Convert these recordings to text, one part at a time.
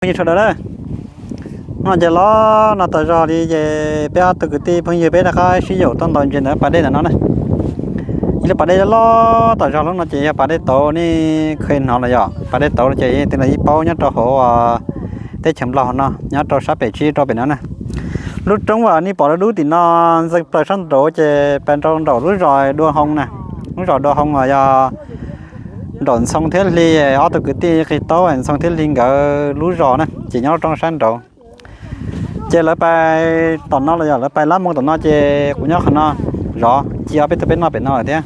Phooj ywg sawv daws na, no ces los no tas zog li ces peb ob tug kwv tij phooj ywg peb rov qab sib yaum tuaj ntaus ntses ntawm pas dej ntawm no na. Ib lub pas dej loj tas zog lub no ces yog pas dej tauv, nej kheev hnov los yog pas dej tauv ces yeej tias los yeej paub nyob rau hauv teb chaws Nplog hauv no, nyob rau sab pem tsis rau pem no na. Lub roob uas nej pom dub dub tim no ntxeev plaws sab nraud ces pas nrau nraum lub zos Dua Hoo na. Lub zos Dua Hoo uas yog nraum Ntxhoo thiab Hli, ob tug kwv tij qig taub Ntxhoo thiab Hli nkawd lub zos na ces nyob lub roob sab nraud. Ces lawv pais tom no los yog lawv pais lab moo tom no ces kuv nyob qhov no zov ci ob peb tug peb noj pem no lawm thiab.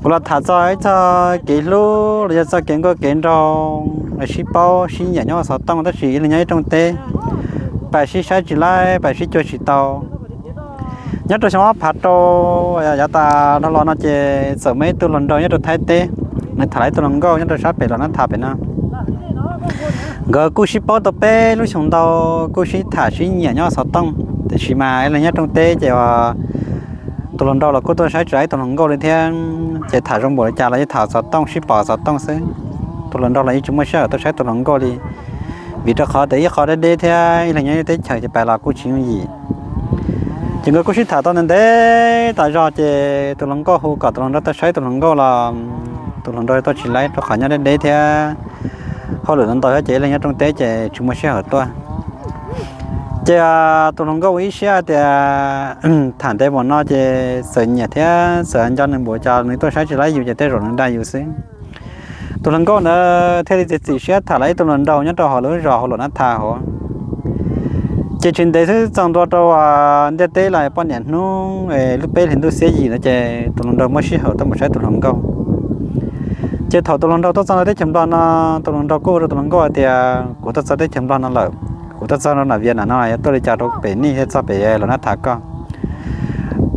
Kuv los tham txog ib txog kev hlub los yog txog kev nkauj kev nraug, sib paub sib nyiam nyob xov tooj tab sis ib leeg nyob ib rooj teb, pais sib saib tsis laib, pais sib cuag tsis tau. Nyob rau xyoo ob phav rau yav tas dhau los no ces txawm muaj ib tug hluas nraug nyob rau Thaib teb, nws tham lawv ib tug hluas nkauj nyob rau sab pem Los Nab Thas pem no. Nkawd kuj sib paub tau peb lub xyoos ntau, kuj sib tham sib nyiam nyob xov tooj, tiam sis mas ib leeg nyob rooj teb ces tus hluas nraug los kuj tuaj saib tsis laib tus hluas nkauj li thiab. Ces tham zoo npaum li cas los yeej tham xov tooj, sib pom xov tooj xwb. Tus hluas nraug los yeej tsis muaj sij hawm tuaj saib tus hluas nkauj li, vim rau qhov tias ib qho deb deb thiab ib leeg nyob teb chaws ces pais los kuj tsis yooj yim. Ces nkawd kuj sib tham tau ntev ntev tas zog ces tus hluas nkauj hu kom tus hluas nraug tuaj saib tus hluas nkauj los tus hluas nraug tuaj tsis laib rau qhov nyob deb deb thiab hauj lwm ntau ntau thiab ces ib leeg nyob rooj teb ces tsis muaj sij hawm tuaj. Ces tus hluas nkauj ua ib siab tias tham ntev npaum no ces txawm nyiam thiab txawm nco nws npaum cas nws tuaj saib tsis laib yus ces tej zaum nws dag yus xwb. Tus hluas nkauj ntawd thiaj li txiav txim siab tham lawv ib tug hluas nraug nyob rau hauv lub zos hauv Los Nab Thas hauv. Ces tsis ntev xwb txog ntua rau ntiaj teb los poj niam hnub lub peb hlis ntuj xiab yim no ces tus hluas nraug muaj sij hawm tuaj mus saib tus hluas nkauj. Ces thaum tus hluas nraug tuaj txog teb chaws Nplog no, tus hluas nraug kuj ua rau tus hluas nkauj hais tias kuv tuaj txog teb chaws Nplog no lawm, kuv tuaj txog rau nram Vias Nam no yuav tuaj li cas rau pem nej thiab txog pem Los Nab Thas koj.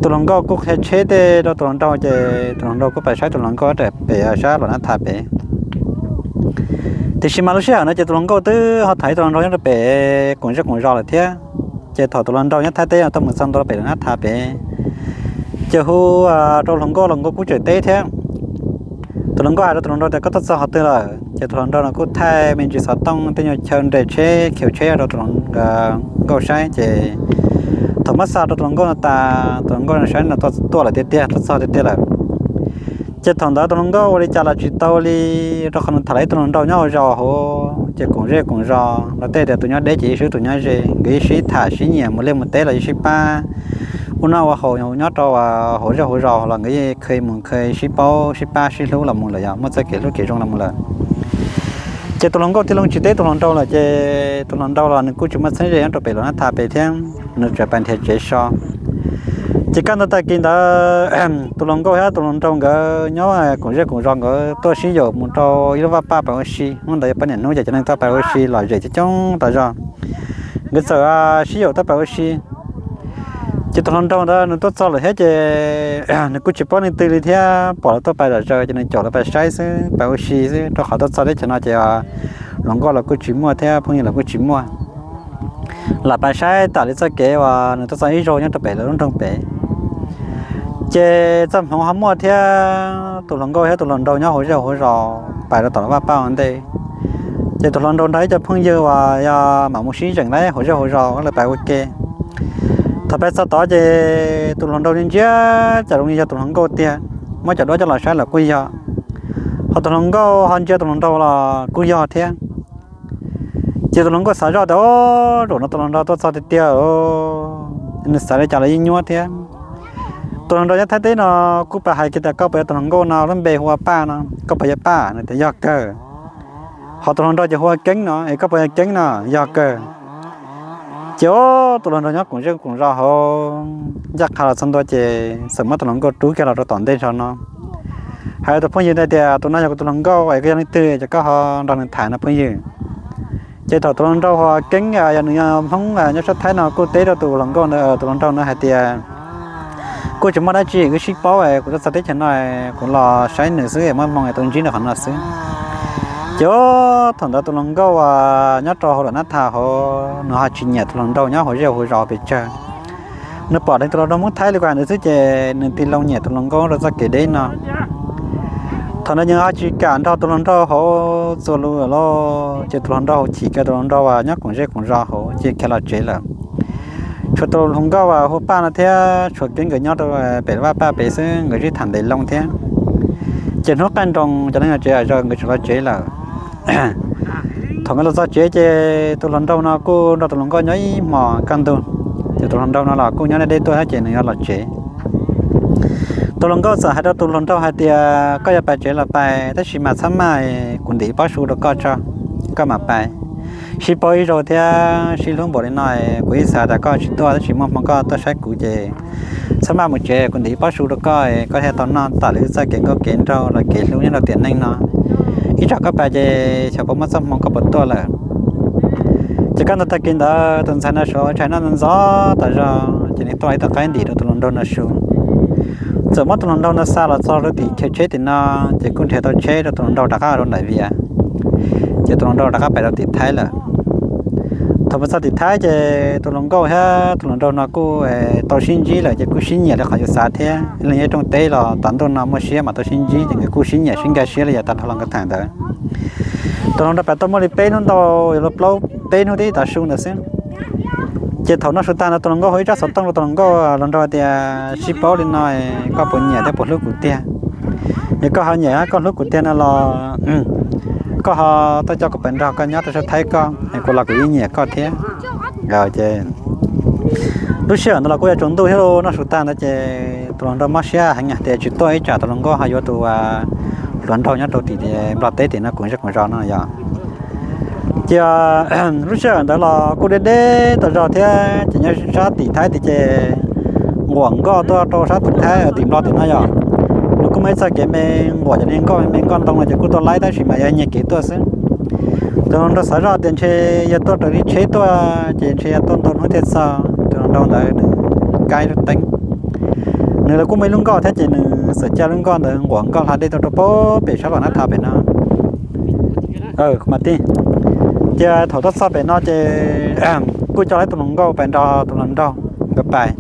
Tus hluas nkauj kuj qhia tsheb tej rau tus hluas nraug ces tus hluas nraug kuj pais saib tus hluas nkauj rau pem sab Los Nab Thas pem. Tiam sis mas lub sij hawm no ces tus hluas nkauj twb ho tham ib tus hluas nraug nyob rau pem koom zej koom zos lawm thiab. Ces thaum tus hluas nraug nyob Thaib teb tuaj mus txog ntua rau pem Los Nab Thas pem, ces hu rau hluas nkauj los nkauj kuj tseem teb thiab. Tus hluas nkauj hais rau tus hluas nraug tias koj tuaj txog qhov twg lawm? Ces tus hluas nraug no kuj thaij me ntsis xov tooj tej nyuag chaw nres tsheb khiv tsheb rau tus hluas nkauj saib ces thaum muab xa rau tus hluas nkauj no tas, tus hluas nkauj no saib no tuaj lawm tiag tiag, tuaj txog tiag tiag lawm. Ces thaum ntawd tus hluas nkauj ua li cas los tsis tau li, rau qhov nws tham lawv ib tug hluas nraug nyob hauv zos hauv, ces koom zej koom zos los tej tias tus nyob deb ces yeej swb tus nyob ze, nkawd yeej sib tham sib nyiam mus liaj mus teb los yeej sib pab. Ua noj ua haus nyob rau hauv zej hauv zos los nkawd yeej kheev mus kheev sib paub sib pab sib hlub los mus lawm, yog muaj txoj kev hlub kev zoo los mus lawm. Ces tus hluas nkauj thiaj li tsis teb tus hluas nraug lawm, ces tus hluas nraug los nws kuj tsis muaj txheeb ze nyob rau pem Los Nab Thas pem thiab, nws tseem pais nrhiav tsev so. Ces kaj ntug tag kis ntawd tus hluas nkauj thiab tus hluas nraug nkawd nyob koom zej koom zos nkawd tuaj sib yaum mus rau ib lub vaj paj pais ua si. Hnub ntawd yog poj niam hnub ces cov neeg tuaj pais ua si lom zem coob coob tas zog, nkawd txawm sib yaum tuaj pais ua si. Ces tus hluas nraug ntawd nws tuaj txog lawm thiab ces nws kuj tsis paub leej twg li thiab, pom lawv tuaj pais zom zaws ces nws caum lawv pais saib xwb, pais ua si xwb, rau qhov tuaj txog teb chaws no ces hluas nkauj los kuj tsis muaj thiab phooj ywg los kuj tsis muaj. Lam pais saib tam li txoj kev uas nws tuaj txog ib zaug nyob rau pem lawv lub nroog pem. Ces txoj hmoov ho muaj thiab, tus hluas nkauj thiab tus hluas nraug nyob hauv zej hauv zos pais rau tom lawv vaj paj ua ntej. Ces tus hluas nraug nrog ib co phooj ywg uas yog mam mus sib zeem lawm hauv zej hauv zos lawv pais ua ke. Thaum pais txog tod ces tus hluas nraug ntsia cas zoo li yog tus hluas nkauj tiag, muab cov duab coj los saib los kuj yog, ho tus hluas nkauj ho ntsia tus hluas nraug los kuj yog thiab. Ces tus hluas nkauj xav zoj tias, o, zaum no tus hluas nraug tuaj txog tiag tiag, nws xav li cas los yeej nyuaj thiab. Tus hluas nraug nyob Thaib teb no kuj pais hais kiag tias koj puas yog tus hluas nkauj no lub npe hu ua Paj no, koj puas yog Paj? Nws tias yog kawg. Ho tus hluas nraug ces hu ua Keeb no, es koj puas yog Keeb no? Yog kawg. Ces tus hluas nraug nyob koom zej koom zos hauv ncaj qha los txog ntua ces txawm muab tus hluas nkauj rub kiag los rau tom ntej zog no. Hais rau tus phooj ywg ntawd tias tus no yog kuv tus hluas nkauj es koj yog leej twg ces koj ho nrog nws tham no phooj ywg. Ces thaum tus hluas nraug hu ua Keeb, yog nws yog Hmoob nyob sab Thaib no kuj teb rau tus hluas nkauj ntawd, tus hluas nraug ntawd hais tias kuj tsis muaj dab tsi, wb sib paub, kuv tuaj txog teb chaws no kuv los saib nws xwb, muaj hmoo es tau ntsib nws qhov no xwb. Ces thaum ntawd tus hluas nkauj uas nyob rau hauv Los Nab Thas hauv nws ho tsis nyiam tus hluas nraug nyob hauv zej hauv zos pes tsawg. Nws pom dheev tus hluas nraug Hmoob Thaib li kuv hais ntawd xwb ces nws tig loo nyiam tus hluas nkauj rau txoj kev deb no. Thaum ntawd nws ho tsis kam nrog tus hluas nraug hauv txuas lus lawm lauj, ces tus hluas nraug hauv chim kiag tus hluas nraug uas nyob koom zej koom zos hauv ces khiav los tsev lawm. Tshuav tus hluas nkauj uas hu Paj no thiab tshuav kiag nkawd nyob rau pem vaj Paj pem xwb, nkawd sib tham ntev loo thiab. Ces hnub qaij nroos cov neeg los tsev zog nkawd tseem los tsev lawm. Thaum nkawd los txog tsev ces tus hluas nraug no kuj nrog tus hluas nkauj nyob ib hmos kaj ntug, ces tus hluas nraug no los kuj nyob deb deb tuaj thiab ces nws yuav los tsev. Tus hluas nkauj txawm hais rau tus hluas nraug hais tias, koj yuav pais tsev los pais, tab sis mas txhob maj, kuv ntim ib pob su rau koj tso, koj mam pais. Sib paub ib zaug thiab sib hlub npaum li no, kuv ib xav tias koj tsis tuaj, tab sis muaj hmoo koj tuaj saib kuv ces txhob maj mus tsev, kuv ntim ib pob su rau koj, koj thiaj tau noj tam li wb txoj kev nkauj kev nraug los kev hlub nyob rau tiam neej no. Ib tsam koj pais ces xyov puas muaj txoj hmoo koj puas tuaj lawm. Ces kaj ntug tag kis ntawd tus ntxhais no sawv tshais noj ntxov tas zog ces nws tuaj ib tug qaib ntim rau tus hluas nraug no su. Txawm muab tus hluas nraug no xa los txog rau tim chaw tsheb tim no, ces kuj nrhiav tau tsheb rau tus hluas nraug rov qab rau nram Vias. Ces tus hluas nraug rov qab pais rau tim Thaib lawm. Thaum mus txog tim Thaib ces tus hluas nkauj thiab tus hluas nraug no kuj tau sib ntsib lawm ces kuj sib nyiam li qhov yus xav thiab. Ib leeg nyob rooj teb los tav ntuj no muaj siab mas tau sib ntsib ces nkawd kuj sib nyiam sib nkag siab li yav tas dhau los nkawd tham ntawd. Tus hluas nraug pais tau muaj li peb hnub ntau, yuav luag plaub peb hnub tib tav su ntawd xwb. Ces thaum noj su tag ntawd tus hluas nkauj hu ib tsab xov tooj rau tus hluas nkauj, hluas nraug tias, sib paub li no, koj puas nyiam thiab puas hlub kuv tiag? Yog koj ho nyiam koj hlub kuv tiag no los koj ho tuaj coj kuv pais nrog koj nyob rau sab Thaib koj, kuv los kuv yeej nyiam koj thiab. Ces lub sij hawm ntawd los kuj yuav tsaus ntuj thiab, noj su tag ntawd ces tus hluas nraug mob siab heev tias tsis tuaj ib tsam tus hluas nkauj ho yuav tus hluas nraug nyob rau tim Nplog teb tim no koom zej koom zos no yog. Ces lub sij hawm ntawd los kuj deb deb tas zog thiab ces nyob sab tim Thaib tid ces nquam nkoj tuaj rau sab tim Thaib tim Nplog tim no yog. Nws kuj muaj ib txoj kev me nquam cov niag nkoj me me nkoj ntoo no ces kuj tuaj laib tab sis mas yog nyiag kev tuaj xwb. Tus hluas nraug xav zoj tias ntshe yog tuaj raws li tsheb tuaj ces ntshe yog tuaj ntau hnub thiaj txog. Tus hluas nraug ntawd nws kab ib lub teeb, nws los kuj muaj ib lub nkoj thiab ces nws txawm caij lub nkoj ntawd nquam nkoj hla dej tuaj rau pem sab Vam Nab Tha pem no. Mas tij, ces thaum tuaj txog pem no ces kuj coj tau tus hluas nkauj pais nrog tus hluas nraug nkawd pais.